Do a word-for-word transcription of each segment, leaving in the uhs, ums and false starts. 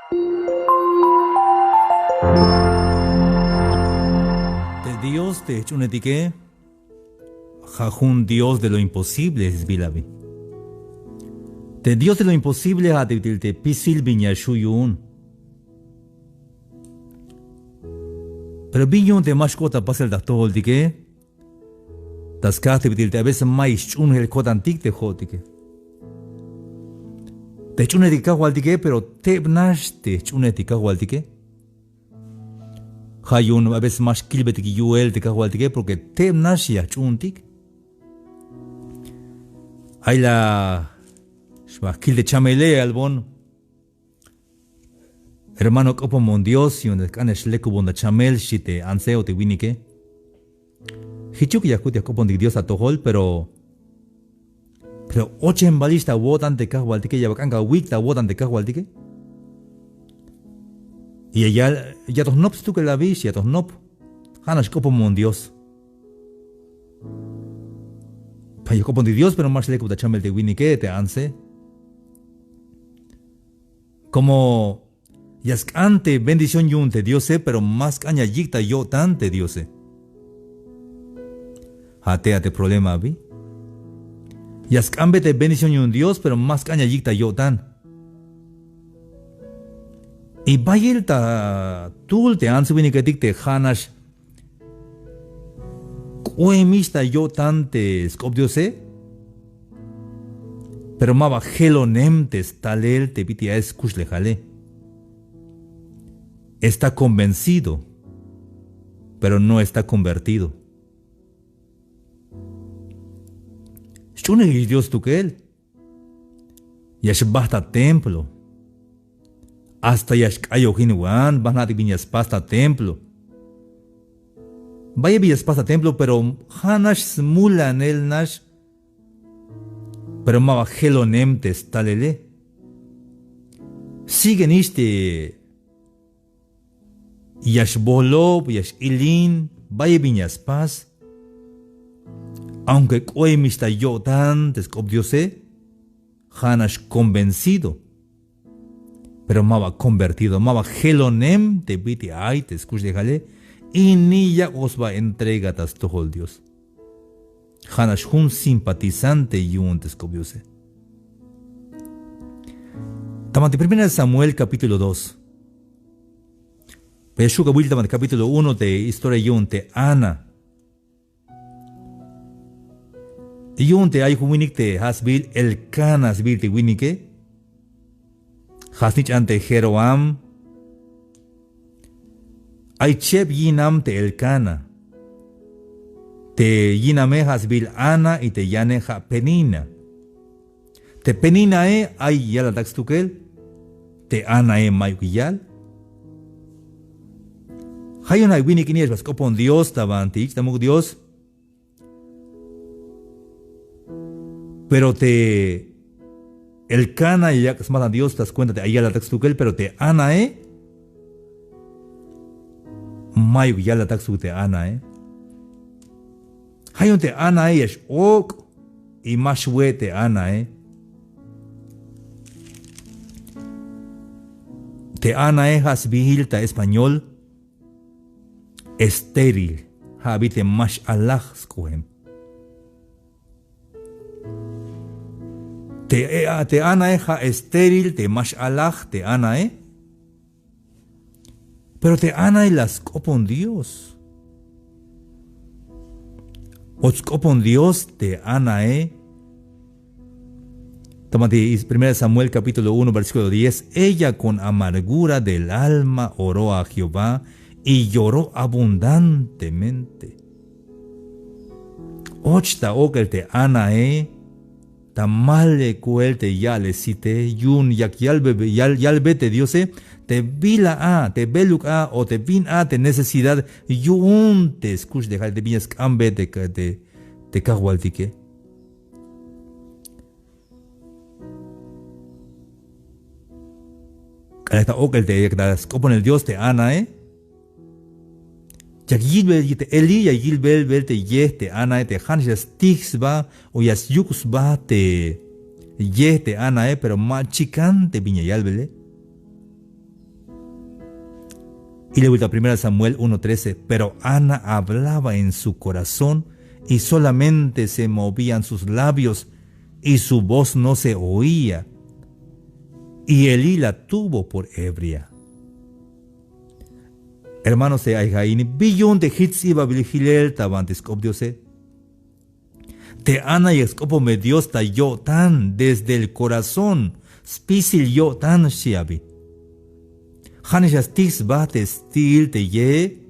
Te Dios te jch'uunetike ja' jun Dios de lo imposible sbiil abi. Te Dios de lo imposible ja' te bit'il te spisil bin ya xju' yu'un. Pero bin yu'un te ma xk'ot ta pasel ta jtojoltike, ta skaj te bit'il te a veces ma xch'uunjel ko'tantik te jo'tike. Te jch'uunejtik kajwaltike, pero teb nax te jch'uunejtik kajwaltike. Ja' yu'un a veces ma xkilbetik yu'el te kajwaltike porque teb nax ya jch'uuntik. Ay la xba kil te chamele albon: Hermano, k'opomon Dios yu'un te jk'an ya xlekubon ta chamel, xchi te antse o te winike. Jichuk ya jkut ya jk'opontik Dios ta atojol, pero pero ochenbalix ta awo'tan te kajwaltike, ya bal k'an kawik' ta awo'tan te kajwaltike. Y ya yal, ya to jnop stukel abi, xchi, ya to jnop. Ja' nax k'opomon Dios. Pa ya jk'opontik Dios pero ma xlekub ta chamel te winike, te antse. Como ya sk'an te bendición yu'un te Diose, pero ma sk'an ya yik' ta yo'tan te Diose. Ja' te a te problema abi. Ya sk'anbe te bendición yu'un Dios, pero ma sk'an ya yik' ta yo'tan. Y bayel ta tul te ants winiketik te ja' nax k'oemix ta yo'tan te sk'op Diose, pero ma ba jelonem te stalel te bit'il ay skuxlejale. Está convencido, pero no está convertido. Xch'uunejix Dios stukel. Ya xbajt ta templo. Hasta ya xk'ayojin wan, ba jna'tik bin ya spas ta templo. Bayel bin ya spas ta templo, pero ja' nax smulanel nax, pero ma ba jelonem te stalele. Síguenix te ya xbolob, ya x-ilin, bayel bin ya spas. Aunque k'oemix ta yo'tan te sk'op Diose, ja' nax convencido, pero ma ba convertido, ma ba jelonem te bit'il ay te skuxlejale, y ni yak'oj sba entrega ta stojol Dios. Ja' nax jun simpatizante yu'un te sk'op Diose. Ta banti Primera Samuel capítulo dos. Pero ya xju' kawil ta banti capítulo uno te historia yu'un te Ana. Yu'un te ay jun winik te ja' sbiil Elcana sbiil te winike. Ja' snich'an te Jeroboam. Ay cheb yinam te Elcana. Te yiname ja' sbiil Ana y te yane ja' Penina. Te Peninae ay yalatak stukel, te Anae ma'yuk yal. Ja' yu'un ja' winik ini ya xba sk'opon Dios ta banti yich' ta muk' Dios. Pero te Elcana ya yak' smatan Dios ta skuenta te ay yalatak stukel, pero te Anae ma'yuk yalatak stukel te Anae. Ja' yu'un te Anae ya x-ok' y ma xwe' te Anae. Te Anae ja' sbiil ta español estéril, ja' abi te ma x-alaj sk'oem. Te, e, a, te Anae ja' estéril, te ma x-alaj te Anae. Pero te Anae la sk'opon Dios. Och sk'opon Dios te Anae. Toma te Primera Samuel capítulo uno, versículo diez. Ella con amargura del alma oró a Jehová y lloró abundantemente. Och ta ok'el te Anae, ta malel ku'el te ya'lesite, yu'un yak yalbe, yal-, yalbe te Diose, te bila a, te beluk a, o te bin a te necesidad yu'un te skuxlejal te bin ya sk'anbe te, te, te kajwaltike. K'alal ta ok'el te yak ta sk'oponel Dios te Anae, yak yilbel te Elí, ya yilbel bel te yej te Anae te ja'nax ya stij sba o ya syuk' sba te yej te Anae, pero ma chikan te bin ya yalbele. Y le vuelta a primera Samuel uno trece, pero Ana hablaba en su corazón y solamente se movían sus labios y su voz no se oía. Y Elí la tuvo por ebria. Hermanos, te ay ja' ini, bi yu'un te jich ts'ibabil jilel ta banti sk'op Diose. Te Ana yak sk'opon Dios ta yo'tan desde el corazón, spisil yo'tan xchi abi. Ja'nax ya stij sba te sti'il te ye,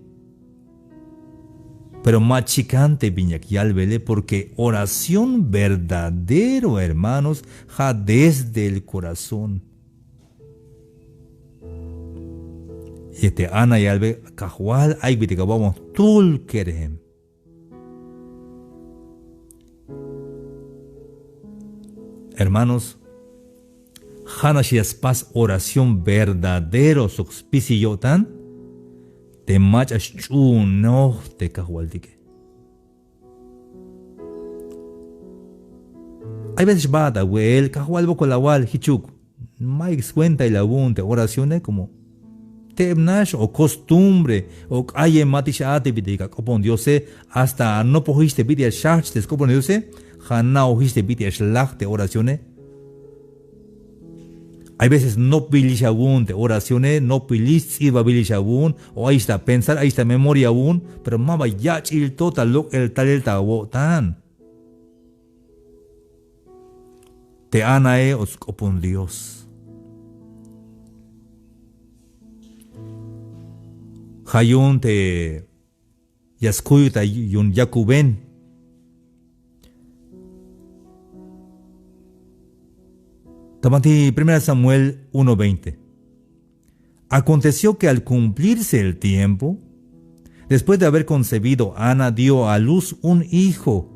pero ma chikan te bin yak yalbele, porque oración verdadero, hermanos, ja' desde el corazón. Y te Ana yalbe, Kajwal, ay bit'il awa'bon jtul kerejem. Hermanos, ja'nax ya spas oración verdadero sok spisil yo'tan te mach'a sch'uunoj te Kajwaltike. Ay veces xbaat awe'el, Kajwal, wokol awal, jichuk. Mayuk swentail awu'un te oracione, como tebnax o costumbre o k'ayembatix a te bit'il ak'opon Diose, hasta anopojix te bit'il ya xjajch te sk'opon Diose, ja' ana'ojix te bit'il ya xlaj te oracione. Hay veces nopbilix awu'un te oracione, nopbilix, ts'ibabilix awu'un, o ayix ta pensar, ayix ta memoria awu'un, pero maba yach'il to ta lok'el talel ta awo'tan. Te Anae o sk'opon Dios. Ja' yu'un te ya skuy ta yu'un yakuben. Ta banti primera Samuel uno veinte. Aconteció que al cumplirse el tiempo, después de haber concebido, Ana dio a luz un hijo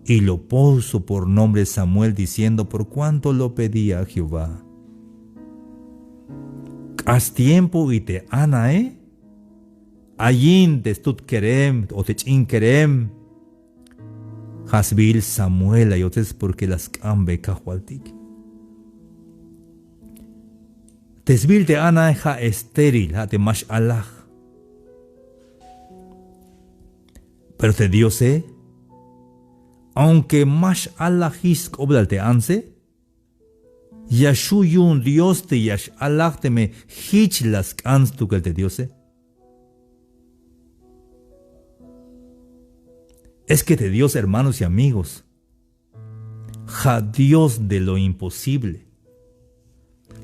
y lo puso por nombre Samuel, diciendo, por cuanto lo pedía a Jehová. K'ax tiempo y te Anae ayin te stut kerem o te ch'in kerem, ja' sbiil Samuel la yotzes, porque la sk'ambe Kajwaltik. Te sbiil te Ana ja' estéril, ja' te ma x-alaj. Pero te Diose, aunque ma x-alajix sk'oblal te antse, ya xju' yu'un Dios te ya x-alaj teme jich la sk'an stukel te Diose. Es que te Dios, hermanos y amigos, ja' Dios de lo imposible.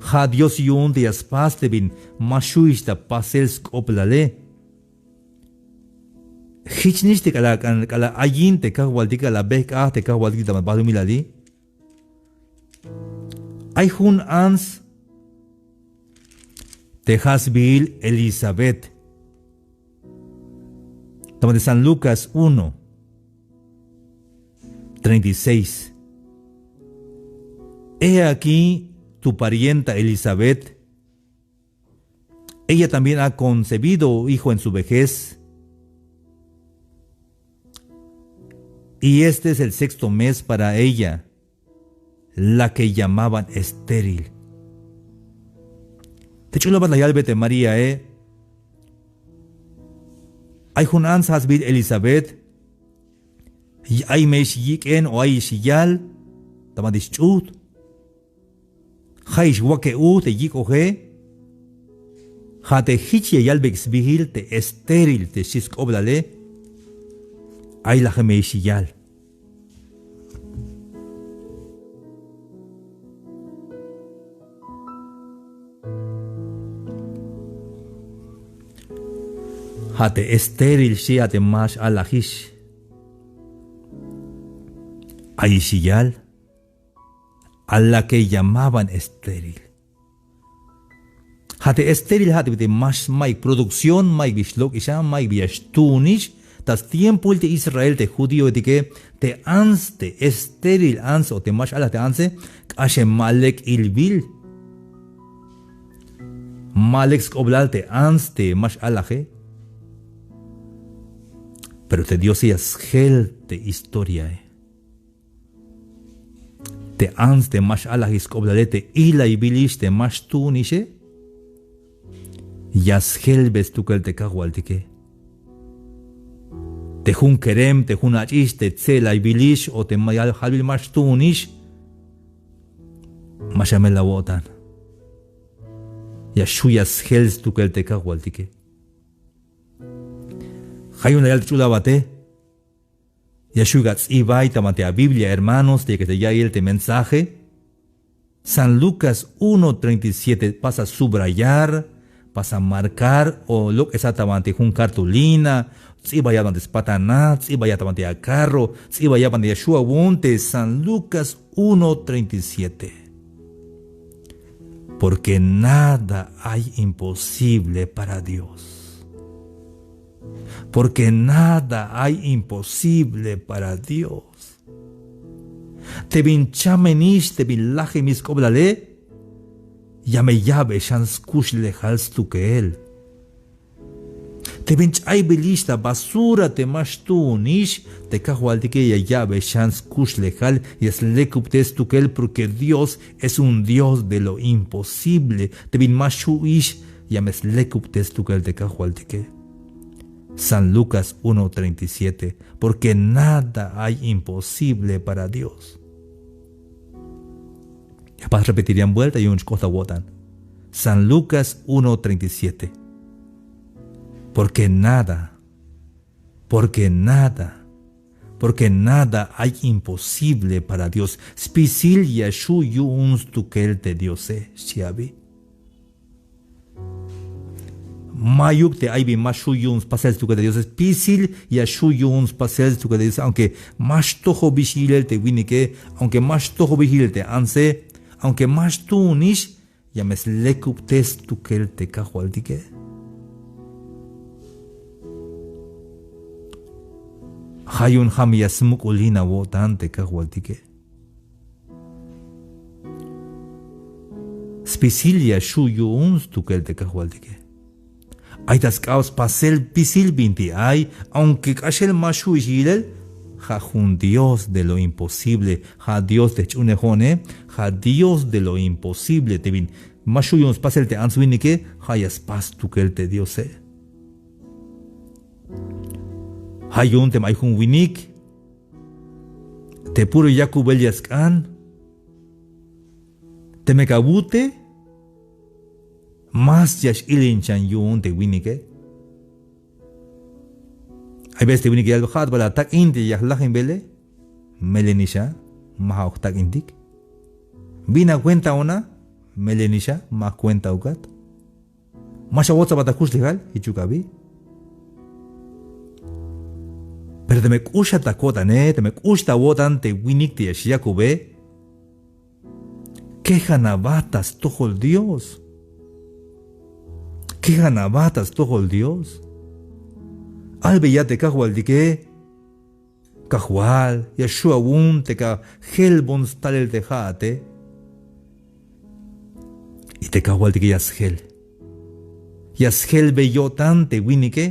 Ja' Dios yu'un te ya spas te bin ma xju'ix ta pasel sk'oblale. Jichnix te k'alal, k'alal ayin te Kajwaltik, k'alal bejk'aj te Kajwaltik ta balumilali. Ay jun ants te ja' sbiil Elisabet. Toma de San Lucas uno, treinta y seis. He aquí tu parienta Elisabet, ella también ha concebido hijo en su vejez, y este es el sexto mes para ella, la que llamaban estéril. Te ch'ul abat la yalbe te Maríae, ay jun ants ja' sbiil Elisabet, ay me ix yik'en o ay ix yal, ta banti xch'ujt. Ja'ix wake uj te yik'oje. Ja' te jich ya yalbeyik sbiil te estéril te xchi sk'oblale. Ay laje me ix yal. Ja' te estéril xchi, ja' te ma x-alajix. Ay ix yal. A la que llamaban estéril. Ja' te estéril ja' te bit'il ma x-, mayuk producción, mayuk bi x-lok'ix a, mayuk bi ya xtuunix. Ta stiempoil te Israel te judíoetike, te ants, te estéril ants o te ma x-alaj te antse, k'axem ma lek ilbil. Ma lek sk'oblal te ants te ma x-alaje. Pero te Diose ya sjel te historiae. Te ants te ma x-alajix sk'oblale, te ilaybilix te ma xtuunixe. Ya sjelbe stukel te kajwaltike. Te jun kerem, te jun ach'ix, te tse'laybilix o te ma- yal- jalbil ma xtuunix, ma xamel awo'tan. Ya xju' ya sjel stukel te kajwaltike. Ja' yu'un la yal te ch'ul abate. Ya xju' ya ats'ibay ta banti a Biblia, hermanos, te yakex ta ya'iyel te mensaje. San Lucas uno treinta y siete, pasa subrayar, pasa marcar o lok'esa ta banti jun cartulina, ts'ibaya ta banti spatana, ts'ibaya ta banti a carro, ts'ibaya ta banti ya xju' awu'un te San Lucas uno treinta y siete. Porque nada hay imposible para Dios. Porque nada hay imposible para Dios. Te bin chamenix, te bin lajemix sk'oblale, ya me ya'be xan skuxlejal stukel. Te bin ch'aybilix ta basura te ma xtuunix, te kajwaltike ya ya'be xan skuxlejal, ya slekubtes stukel, porque Dios es un Dios de lo imposible. Te bin ma xju'ix, ya me slekubtes stukel te kajwaltike. San Lucas uno treinta y siete, porque nada hay imposible para Dios. Ya pas repetir yan vuelta yu'un xk'ot awo'tan. San Lucas uno treinta y siete. Porque nada, porque nada, porque nada hay imposible para Dios. Spisil ya xju' yu'un stukel te Diose, xchi abi. Ma'yuk te ay bin ma xju' yu'un spasel stukel te Diose, spisil ya xju' yu'un spasel stukel te Diose, aunque ma xtojobix yilel te winike, aunque ma xtojobix yilel te antse, aunque ma xtuunix, ya me slekubtes stukel te kajwaltike. Ja' yu'un ja' me ya smuk'ulin awo'tan te kajwaltike. Spisil ya xju' yu'un stukel te kajwaltike. Ay ta sk'ab spasel spisil binti ay, aunque k'axel ma xju'ix yilel, ja' jun Dios de lo imposible, ja' Dios te jch'uunej jo'one, ja' Dios de lo imposible, te bin ma xju' yu'un spasel te ants winike, ja' ya spas stukel te Diose. Ja' yu'un teme ay jun winik te puro yakubel ya sk'an, teme ka awute, más ya x-ilinchan yu'un te winike. Ay veces te winike ya yal, ja'at bal atak'in te ya jlajinbele, melenixa, ma ja'uk jtak'intik. Bin akuentaon a, melenixa, ma jkuentaokat. Ma xawots abat akuxlejal, jichuk abi. Pero teme k'ux ta ko'tane, teme k'ux ta awo'tan te winik te ya xyakube, kejan aba ta stojol Dios. Kejan aba ta stojol Dios. Albeya te kajwaltike, Kajwal, ya xju' awu'un te ka jelbon stalel te ja'ate. Y te kajwaltike ya sjel. Ya sjelbe yo'tan te winike.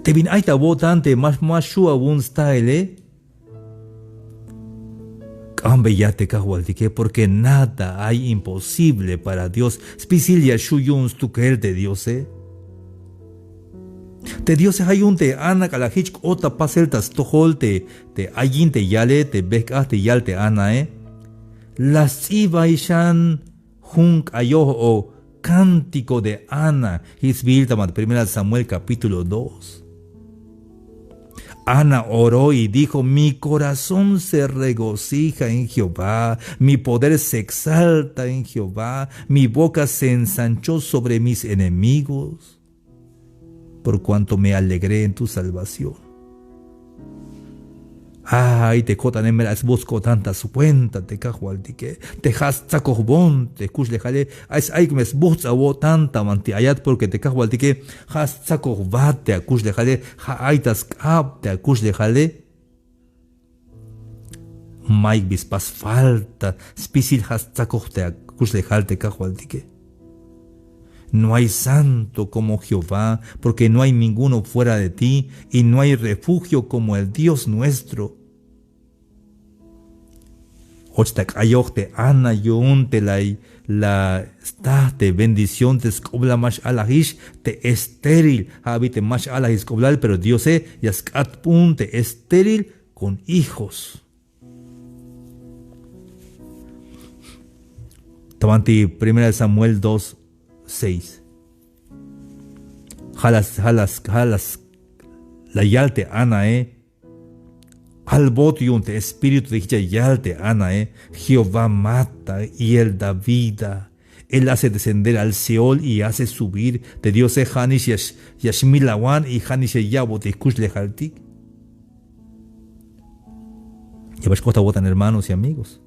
Te bin ay ta awo'tan te ma, ma xju' awu'un staele. K'ambeya te kajwaltike, porque nada hay imposible para Dios. Spisil ya xju' yu'un stukel te Diose. Te Diose ja' yu'un te Ana k'alal jich k'ot ta pasel ta stojol te, te ayin te yale, te bejk'aj te yal te Anae. La sts'ibay xan jun k'ayoj o cántico de Ana, jich sbiil ta Primera Samuel capítulo dos. Ana oró y dijo: "Mi corazón se regocija en Jehová, mi poder se exalta en Jehová, mi boca se ensanchó sobre mis enemigos, por cuanto me alegré en tu salvación". Ay, te ko'tane mero ay sbuts ko'tan ta swenta te kajwaltike. Te ja' stsakojbon te kuxlejale. Ay, ay me sbujts' awo'tan ta banti ayat, porque te kajwaltike ja' stsakojbat te akuxlejale. Ja' ay ta sk'ab te akuxlejale. Mayuk bi spas falta, spisil ja' stsakoj te akuxlejal te kajwaltike. No hay santo como Jehová, porque no hay ninguno fuera de ti, y no hay refugio como el Dios nuestro. Och ta k'ayoj te Ana yu'un te la, la sta te bendición te sk'oblal ma x-alajix te estéril. Ja' abi te ma x-alajix sk'oblal, pero Diose ya sk'atp'un te estéril con hijos. Ta banti Primera de Samuel dos seis. Ja' la, ja' la, ja' la, la yal te Anae. Albot yu'un te espíritu te jich ya yal te Anae: Jehová mata y él da vida. Él hace descender al Seol y hace subir. Te Diose ja'nix ya x-, ya xmilawan y ja'nix ya ya'bot te jkuxlejaltik. Ya bal xk'ot awo'tan, hermanos y amigos.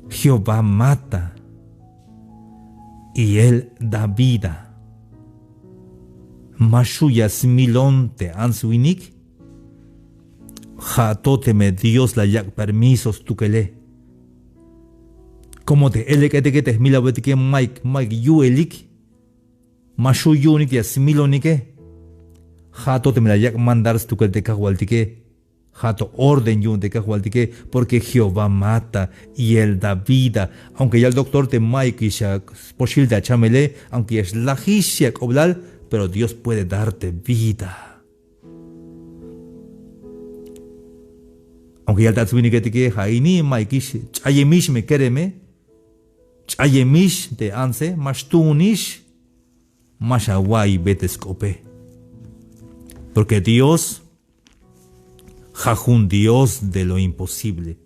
Jehová mata y él da vida. Ma xju' ya smilon te ants winik. Ja' to teme Dios la yak' permiso stukele. Como te elek'etike, te jmilawetike mayuk, mayuk yu'elik. Ma xju' yu'unik ya smilonike. Ja' to teme la yak' mandar stukel te Kajwaltike. Ja' to orden yu'un te Kajwaltike, porque Jehová mata y él da vida. Aunque yal doctor te mayukix ya spoxil te achamele, aunque ya xlajix ak'oblal, pero Dios puede darte vida. Aunque yal te ants winiketike: Ja' ini mayukix, ch'ayemix me kereme, ch'ayemix te antse, ma xtuunix, ma xawa'iybe te sk'ope. Porque Dios ja' jun Dios de lo imposible.